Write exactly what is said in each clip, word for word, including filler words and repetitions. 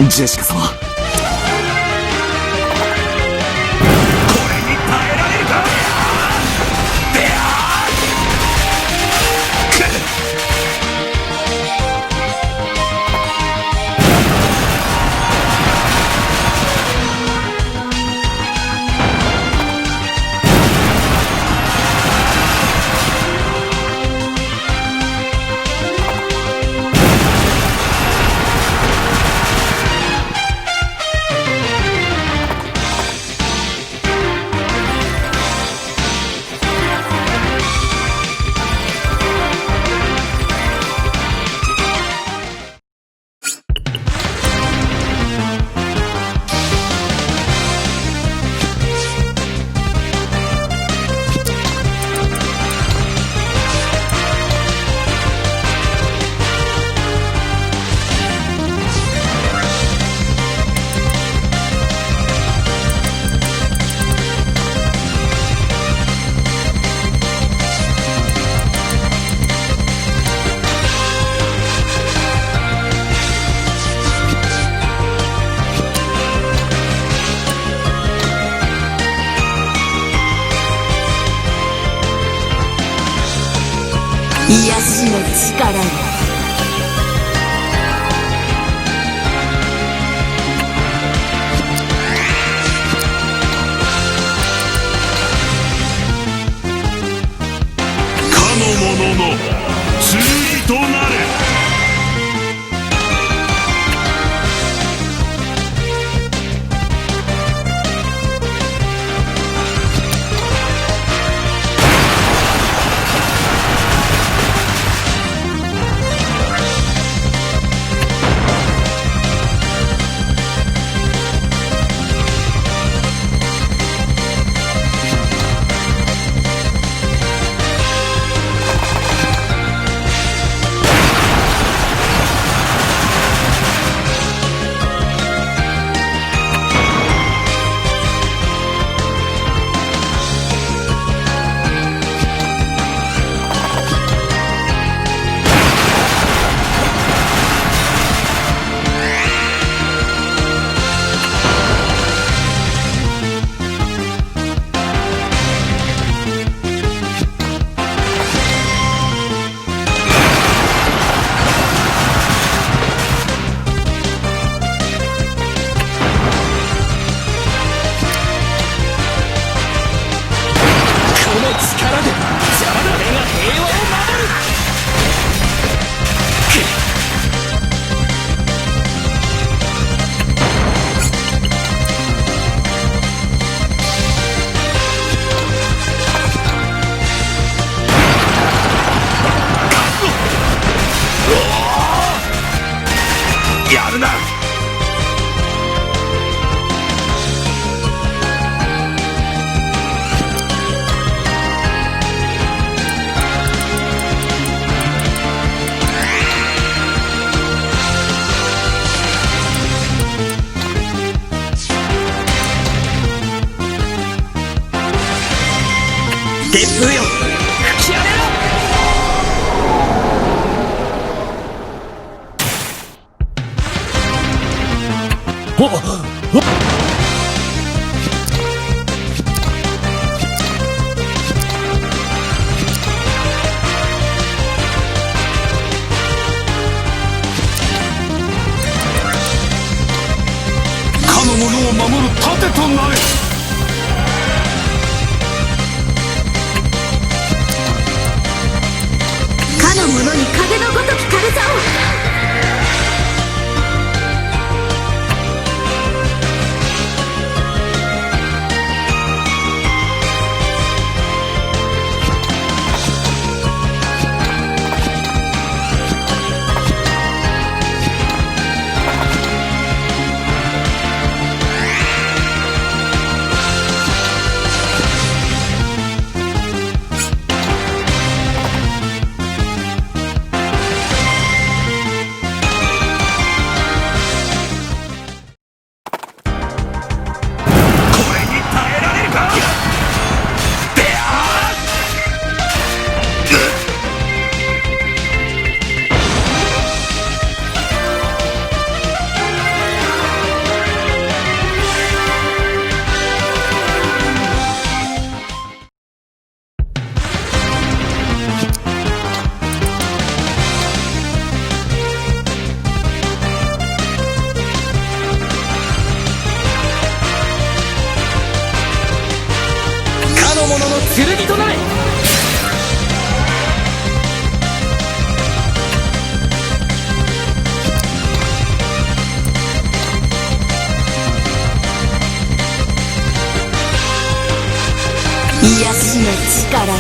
ジェシカ様。これに耐えられるか。癒しの力よ。かの者の剣となれ。この力で邪魔だ。俺が平和を守る。やるな。烈風よ、吹き荒れろ。かの者を守る盾となれ。かの者に風のごとき風を。力よ。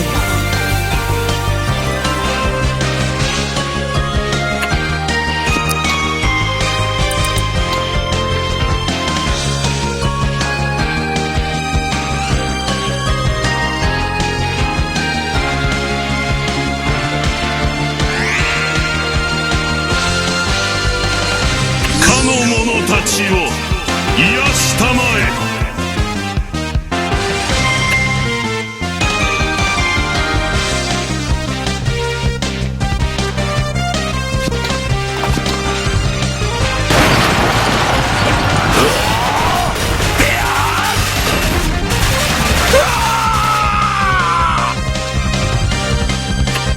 かの者たちを癒したまえ。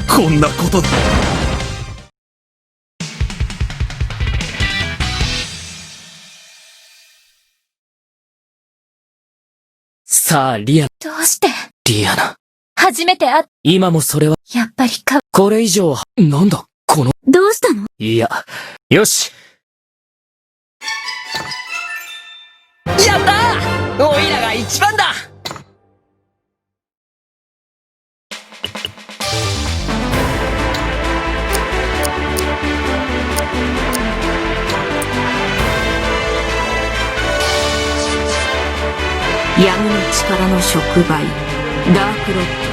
こんなこと。さあ、リア、どうして？リアナ。初めて会っ、今もそれは、やっぱりか、これ以上は、なんだ、この、どうしたの？いや、よし。やったー！おいらが一番だ！闇の力の触媒、ダークロッド。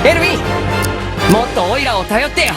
エルウィン、もっとオイラをたよってよ。